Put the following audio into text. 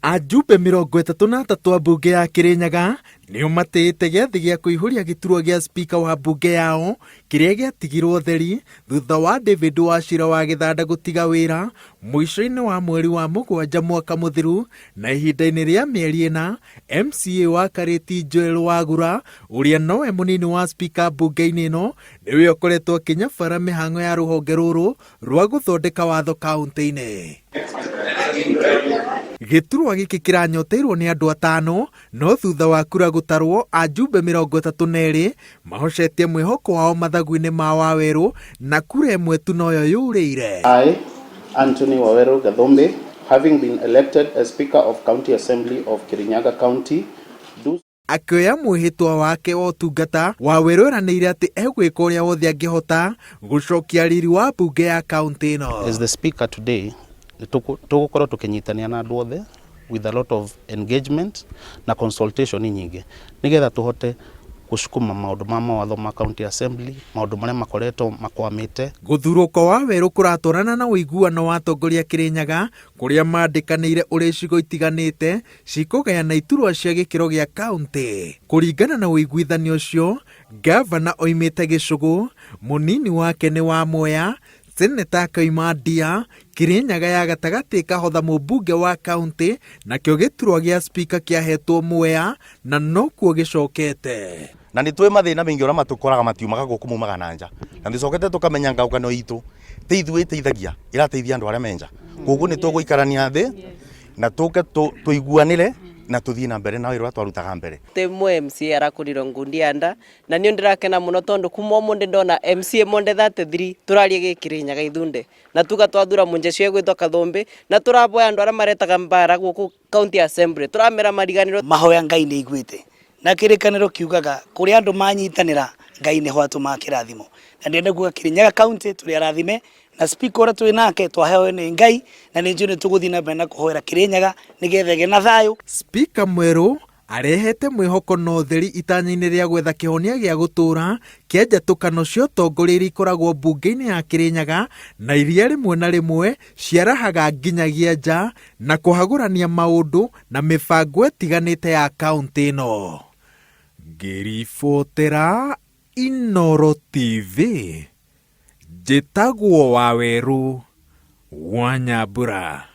Ajumbe 33 a mbunge ya Kirinyaga nĩo matĩĩte gĩathĩ gĩa kũihũria gĩturwa gĩa spika wa mbunge yao kĩrĩa gĩatigirwo theri thutha wa David Wachira wa Gĩthanda gũtiga wĩra mũico-inĩ wa mweri wa mũgwanja mwaka mũthiru. Na ihinda-inĩ rĩa mĩeri 4, MCA wa Karĩti Joel Wagura ũrĩa nowe mũnini wa spika mbunge-inĩ ĩno nĩwe ũkoretwo akĩnyabara mĩhang'o ya rũhonge rũrũ rwa gũthondeka watho kaunti-inĩ. Gĩturwa gĩkĩ kĩranyoteirwo nĩ andũ atano, no thutha wa kura gũtarwo ajumbe 32 mahocetie mwĩhoko wao mathagu-inĩ ma Wawerũ na kura ĩmwe tu noyo yũrĩire. I, Anthony Waweru Gathumbi, having been elected as Speaker of County Assembly of Kirinyaga County, do Akĩoya mwĩhĩtwa wake wa ũtungata, Wawerũ eranĩire atĩ egwĩka ũrĩa wothe angĩhota gũcokia riri wa mbunge ya kaunti ĩno. As the Speaker today, tũgũkorwo tũkĩnyitania na andũ othe with a lot of engagement na consultation nyingĩ nĩgetha tũhote gũcukuma maũndũ ma mawatho ma County Assembly, maũndũ marĩa makoretwo makwamĩte. Gũthurwo kwa Wawerũ kũratwarana na ũiguano wa atongoria Kĩrĩnyaga kũrĩa mandĩkanĩire ũrĩa icigo itiganĩte cikũgayana iturwa cia gĩkĩro gĩa kaunti. Kũringana na ũiguithanio ũcio, ngavana oimĩte Gĩcũgũ, mũnini wake nĩ wa Mwea, seneta akaima Ndia, Kĩrĩnyaga ya gatagatĩ ĩkahotha mũmbunge wa kaunti, nakĩo gĩturwa gĩa spika kĩahetwo Mwea na nokuo gĩcokete. Na nĩ twĩ mathĩna maingĩ ũrĩa matũkoraga matiumaga gũkũ, maumaga na nja, na tũcokete tũkamenya ngaũkano itũ ti ithuĩ ĩteithagia, ĩrateithia andũ arĩa menja. Koguo nĩ tũgũikarania thĩ na tũke tũiguanĩre na tũthiĩ na mbere na wĩra ũrĩa twarutaga mbere. Mwe MCA arakorirwo ngundi ya nda na niĩ ndĩrakena mũno tondũ kuma ũmũthĩ ndona MCA monde 33 tũraria gĩkĩrĩnyaga ithunde na tuga twathura mũnjeshi egwĩtwo Kathumbi na tũraboya andũ arĩa maretaga mbara gũkũ County Assembly tũramera mariganĩrwo. Mahoya Ngai nĩ iguĩte na kĩrĩkanĩro kiugaga kũrĩa andũ manyitanĩra Ngai nĩho atũmaga kĩrathimo, na ndĩrenda kuga Kirinyaga County tũrĩ arathime na speaker ũrĩa twĩ nake twaheo nĩ Ngai, na nĩ njũĩ nĩ tũgũthiĩ na mbere na kũhoera Kirinyaga nĩgetha ĩgĩe na thayũ. Spika mwerũ arehete mwĩhoko na ũtheri itanya-inĩ rĩa gwetha kĩhonia gĩa gũtũũra kĩa njatũkano cia ũtongoria iria ikoragwo mbunge-inĩ ya Kĩrĩnyaga na iria rĩmwe na rĩmwe ciarahaga nginyagia nja na kũhagũrania maũndũ na mĩbango ĩtiganĩte ya kaunti ĩno. Ngĩribotera Inooro TV, njĩtagwo Wawerũ wa Nyambura.